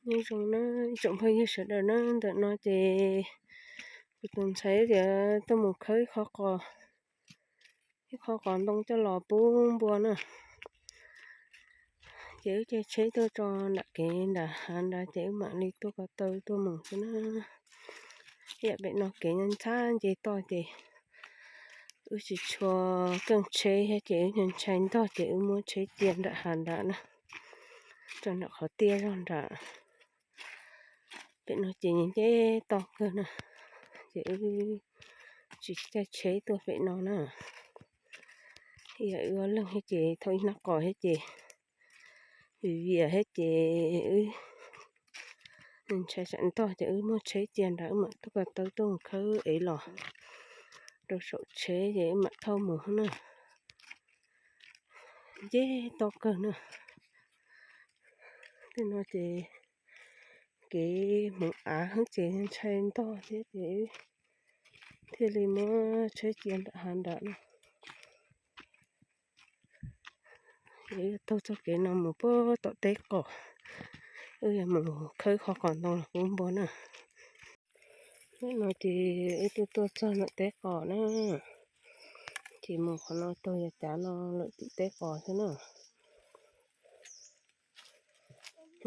Nyob zoo na ib tsoom phooj ywg sawv daws na, ntawm no ces kuv tus ntxhais tias tuaj mus khawb ib qho qos, ib qho qos ntoo coj los pub npua na. Ces wb caij tsheb tuaj tso nram kev nram hav nrad ces wb mam li tuaj ko taw tuaj mus xwb na. Yam pem no kev ntxhab nce toj ces wb tsis tshua keej tsheb thiab ces wb ntshai ntshai ntog ces wb muab tsheb cia nram hav nrad na, tso nram qhov tiaj zog nrad. Pem no ces nce toj kawg na, ces wb tsis caij tsheb tuaj pem no na. Yam wb ob leeg thiab ces thaum ib hnab qos thiab ces vim vias thiab ces wb ntshai tsam ntog ces wb muab tsheb cia nrad wb mam tuaj ko taw tuaj mus khawb ev los rau saum tsheb ces wb mam thauj mus na. Nce toj kawg na. Tej no ces kev hmoov av heev ces ntshai ntog thiab ces thiaj li muab tsheb cia nram hav nrad na. Wb taug txoj kev no mus puag tom teb qos, wb yuav mus khawb qhov qos ntoo los pub npua na. Hnub no ces wb tuaj tuaj txog ntawm teb qos na, ces mus qhov no taug yav cav no lawm tim teb qos xwb na.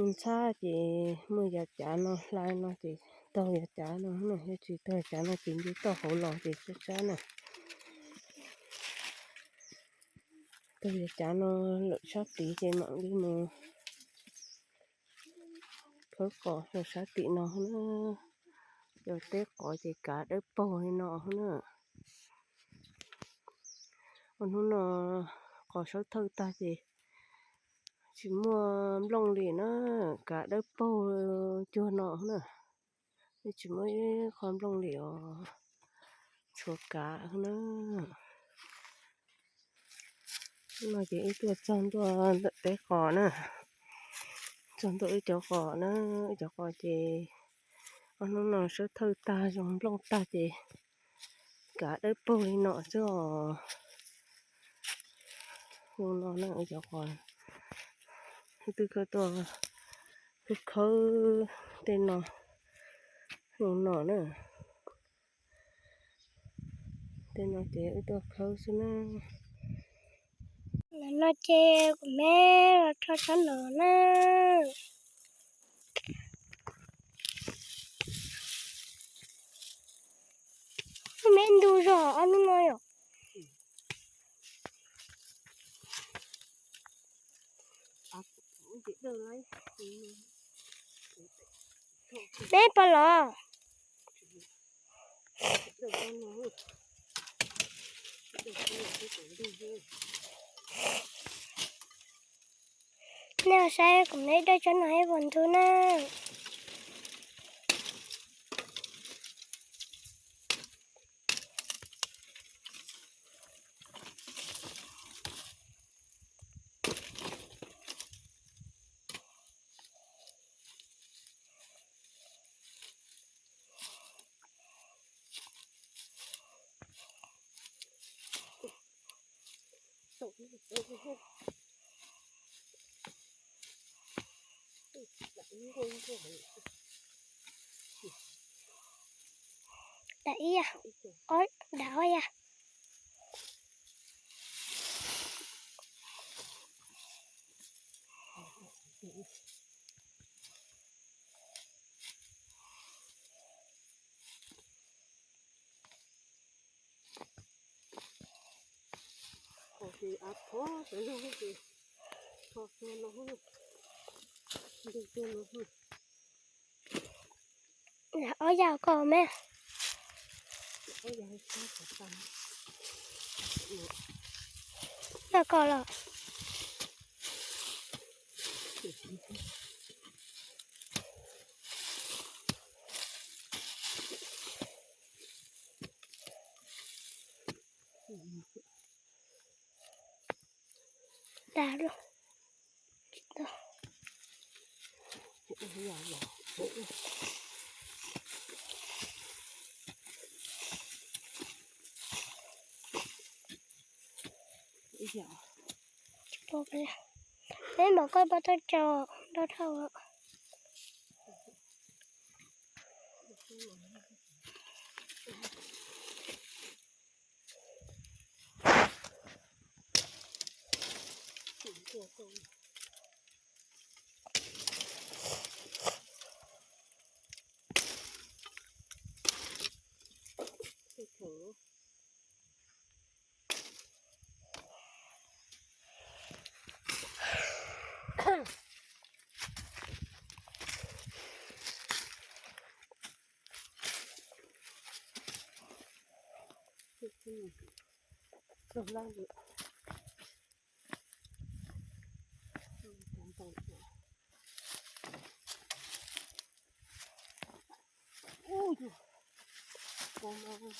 Ntxhab ces muaj yav cav no hlais no ces taug yav cav no na, yog tsis taug yav cav no ces nce toj hauv los ces tsab tsab na. Taug yav cav no lawm sab tid ces mam li mus khawb qos rau sab tim no na. Cov teb qos ces kav dawb paug li no na. Ua hnub no qos sawb thawj tag ces tsis muaj nplooj li na, kav dawb paug cuag no na. Tsis muaj ib qho nplooj li os, tshuav kav na. No ces wb tuaj txog ntua ntawm teb qos na, txog ntua wb cov qos na, wb cov qos ces ob hnub no sawb thawj tag zoo nplooj tag ces kav dawb paug li no xwb os. Zoo no na wb cov qos, wb twb khawb tuaj, khawb khawb tej no, zoo no na. Tej no ces wb tuaj khawb xwb na. Ntawm no ces kuv me los rho tsob no na. Kuv me ntu zog ob hnub no yom. Me pom los. Nej saib kuv me dawj tsob no ib puas ntug na. Tam ib yam, ob dam ob yam. Ob yam ko me. Yam ko los. Dag lawm. Peb mam koj pov thawj tsaus nrog dhau. Ub, ua no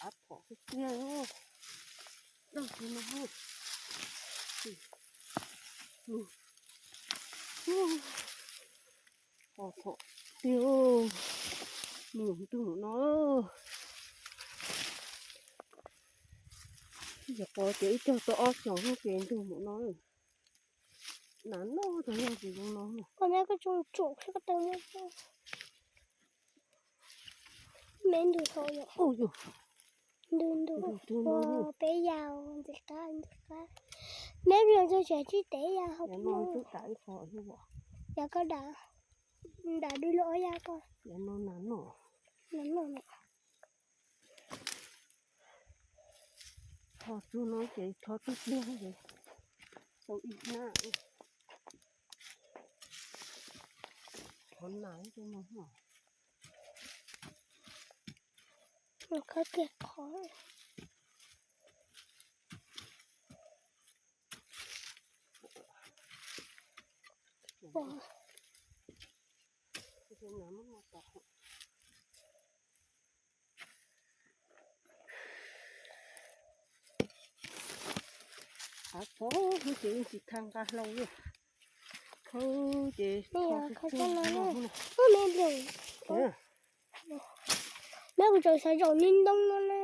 av phom tiag tiag, daj tsi no. Av phom tiag, nws ntug no. Yog qhov tias ib tog tau ob xyoos ces ntug mus no. Nas noj tag yog tsis zoo no. Ua neb koj tsoom tsuam xwb koj tau nyob. Me ntug hauv yom. Ntug ntug ua peb yas ntxim qab ntxim qab. Neb los txog tsev tsis tev yas hauv no. Yog koj dam, dam dub lub ob yas koj. Nas noj. Nas noj. Tho tsuag no ces tho tsuag pliag ces tau ib hnab. Qhov nas ces no. Khawb kiag qhov. Av phom ces yeej tsis tau nqa hlau li. Khawb ces khawb no. Ub, me nplum. Neb kuv tseem xav zaum niag ntoo no na.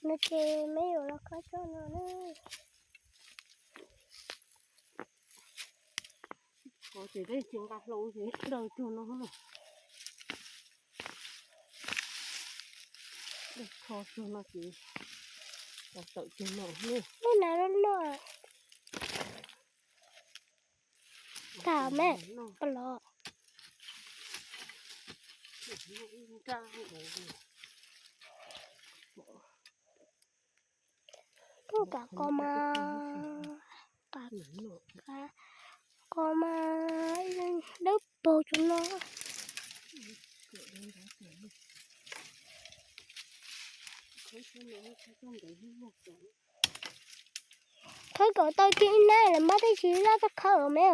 No ces me yuav los khawb tsob no na. Qhov ces dej tsis nqa hlau ces daws tsuag no. Dej kho tsuag no ces tawm tsuag no. Ub, nas loj loj. Kam me, pos los. Kuj kam qos mas, kam qos mas dawb paug tsuag no. Khawb kom tau kiag ib hnab lawm mas twb tsis laj tau khawb me.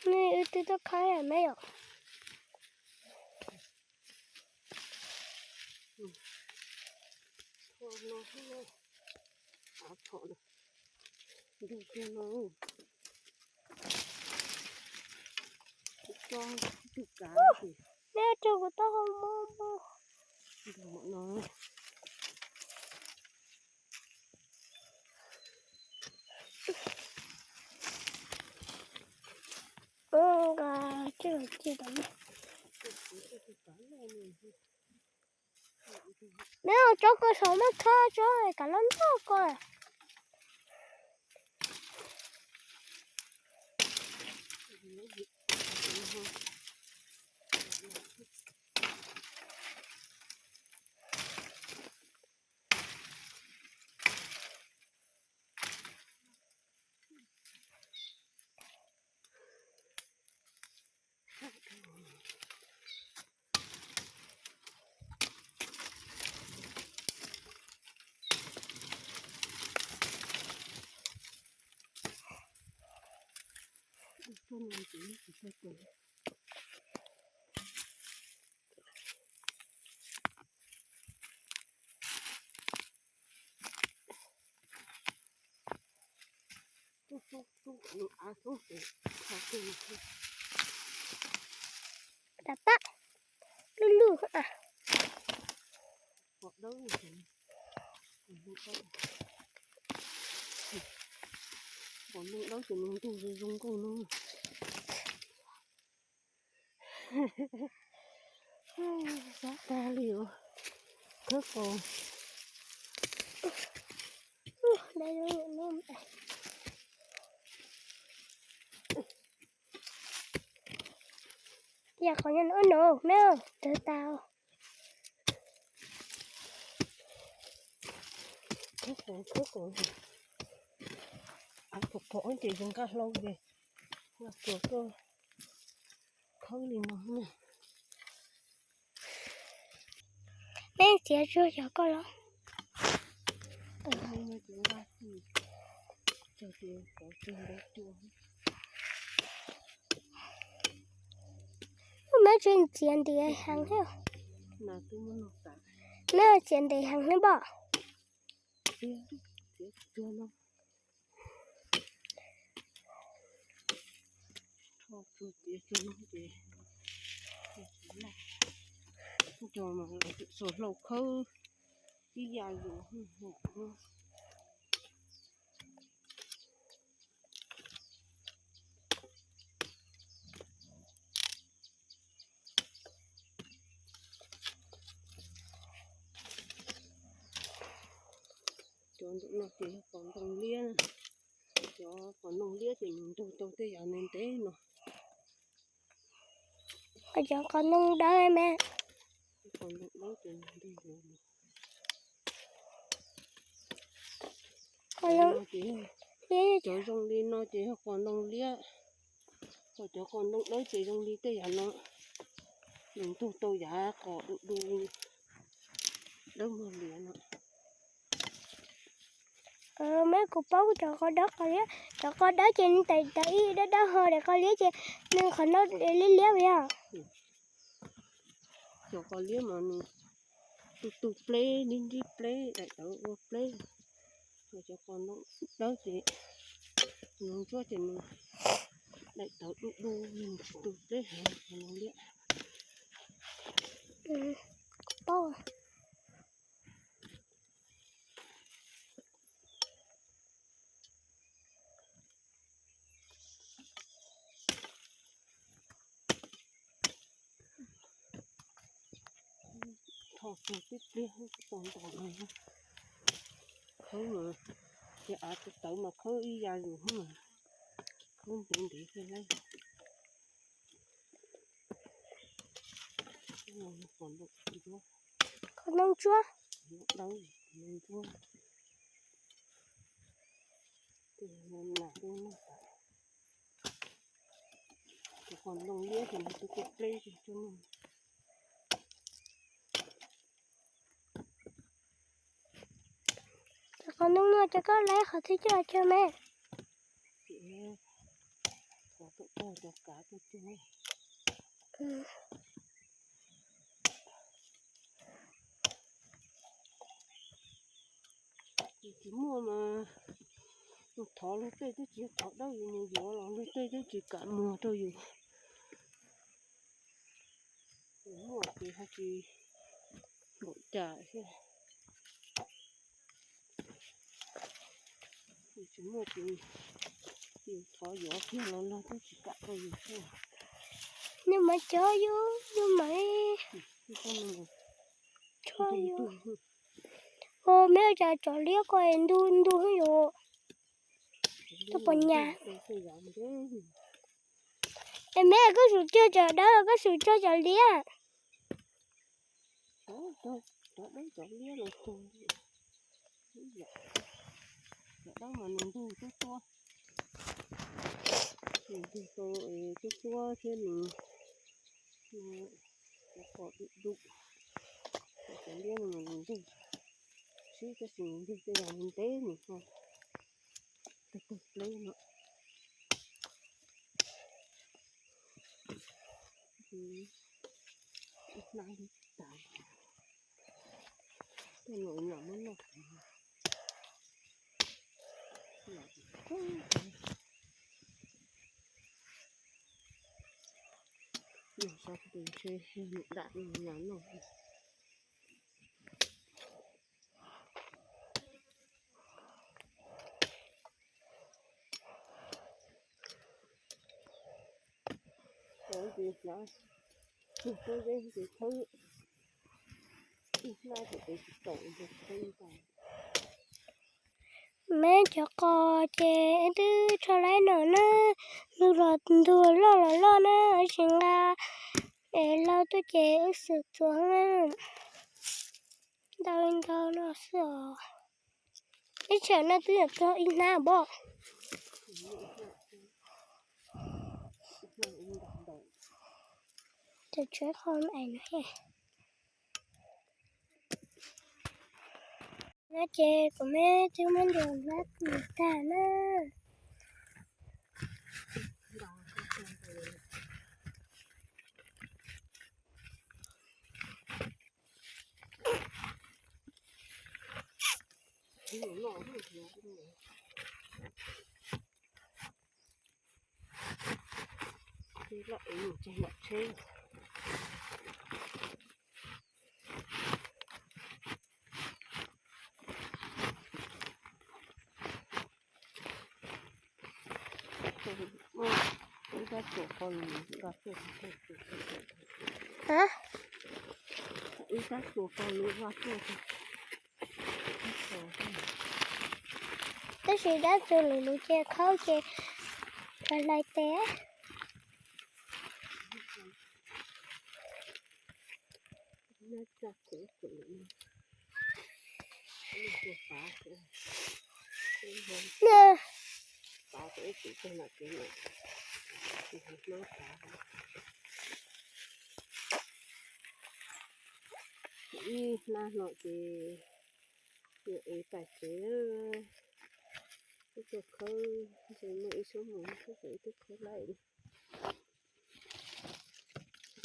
Nws twb tuaj khawb me yom. Neb rau kuv taub hau mob mob. Neb tsob ko saum no txhob tsob kam loj loj ko. Rab pab lwj lwj. Pom dawb ces nws ntug zoo zoo nkauj no. Sab tag li os. Khawb qos. Yog qhov no no na, tawv tas. Khawb qos, khawb qos. Av pom pom ces zoo nkauj hlau li. Los tsuas tuaj khawb li no na. Neb txiav tsuag cov koj los. Ub, neb tseem txiav ntev heev thiab. Neb txiav ntev heev thiab pob. Cov mas xuas hlau khawb ib yam yus. Cov ntawm no ces yog qos ntoo liab. Cov qos ntoo liab ces nws ntug tau tej yam ntev ntev no. Cov qos ntoo dawb me. Qos ntoo dawb ces nws ntug. Qos ntoo liab, cov zoo li no ces yog qos ntoo liab. Ho cov qos ntoo dawb ces zoo li tej yam no. Nws ntug tau yav qos du du, dawb muag lias no. Meb, kuv paub cov qos dawb qos liab. Cov qos dawb ces nws tawv tawv ib dawb dawb ho, daim qos liab ces nws qhov no liab liab yog. Cov qos liab mas nws tu tu pleb, nrib nrib pleb, daim tawv ua pleb. Ho cov qos ntoo dawb ces nws ntsuab ces nws daim tawv du du, nws tu pleb heev, qos ntoo liab. Paub. Tho tsuag tib pliag tau nto no. Khawb mas, ces av tawv mas khawb ib yam yus, khawb ntev ntev thiaj lawm. Qos ntoo ntsuab. Qos ntoo liab ces nws tu tu pleb. Cov qos ntoo no ces koj laib qhov twg coj los tsawg me? Tsis muaj mas, mus thov luag tej twb tsis thov dawb, yus mus yuav los luag tej twb tsis kam muag rau yus. Yus muaj ces ho tsis npaum cas thiab. Yus tsis muaj ces yus thov yuav kiag los luag twb tsis kam rau yus thiab. Nws mas cov yus, yus mas tshuab yus. Ua me cas cov liab ko ntug ntug yus. Tuaj pom nyas. Es me koj xum cog cov dawb, koj xum cog cov liab. Cov dawb cov liab los tug. Cov dawb mas nws ntug tuab tuab. Nws ntug tau tuab tuab thiab nws qos du du. Cov liab no mas nws ntug sib tab sis nws ntug tej yam ntev nws ho tawg tawg pleb no. Ib hnab li tas. Tej no nyom muab noj. Nyom kub. Tus ntshe yog niam dam no noj. Tus pob zeb ces thawb ib hnab ces tsis taus, thawb ib hnab. Meb cov qos ces twb rho laib no na, ntuag los ntuag, loj los loj na, tsis nqa es lau tuaj ces wb xwm txuas na. Ntau li ntau no xwb os. Ib tsam no twb yuav txog ib hnab npoj. Cov tsheb qhov no es no he. No ces kuv meb twb muab ntiav hlab tis tag na. Loj es mus txog nram tsheb. Ib rab tsuas qau lus nqa tuaj. Ib rab tsuas qau lus nqa tuaj. Tab sis dab tsuas lus lus ces khaub ces hlais tes. Ib hnab no ces yuav ev pais tsev. Ib tug khawb ntshe muaj ib suab mus, ib tug khawb laij.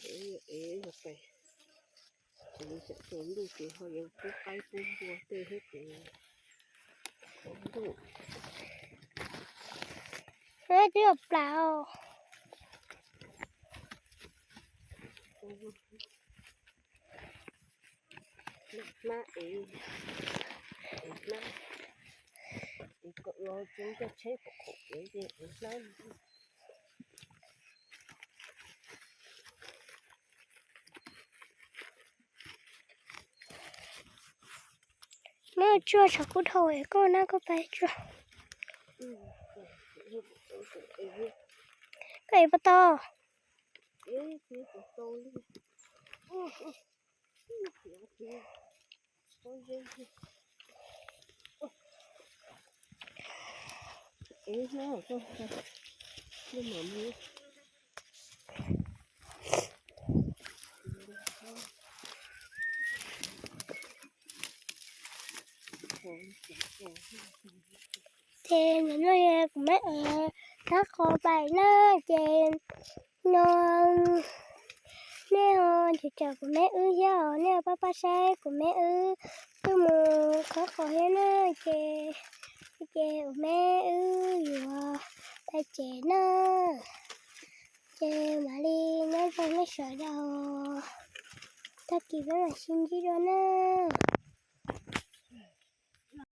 Yuav ev los pais, ces tsam tsaus ntuj ces ho yuav pub qaib pub npua tej thiab ces tsaus ntuj. Twb yuav plam os. Hnab ev, hnab ev kom los tsis muaj tsheb pom qhov kev ces ev hnab. Muab tsuag tshav kub dhau es koj nab koj pais tsuag. Koj ev puas tau? Ces nim no kuv meb ev rab qos pais na, ces no nej ho caum caum kuv meb wb thiab os, nej pab pab saib kuv meb wb twb mus khawb qos thiab na, ces, ces kuv meb wb yuav pais tsev na, ces mam li nyob zoo nej sawv daws, tag kis peb mam sib ntsib dua na.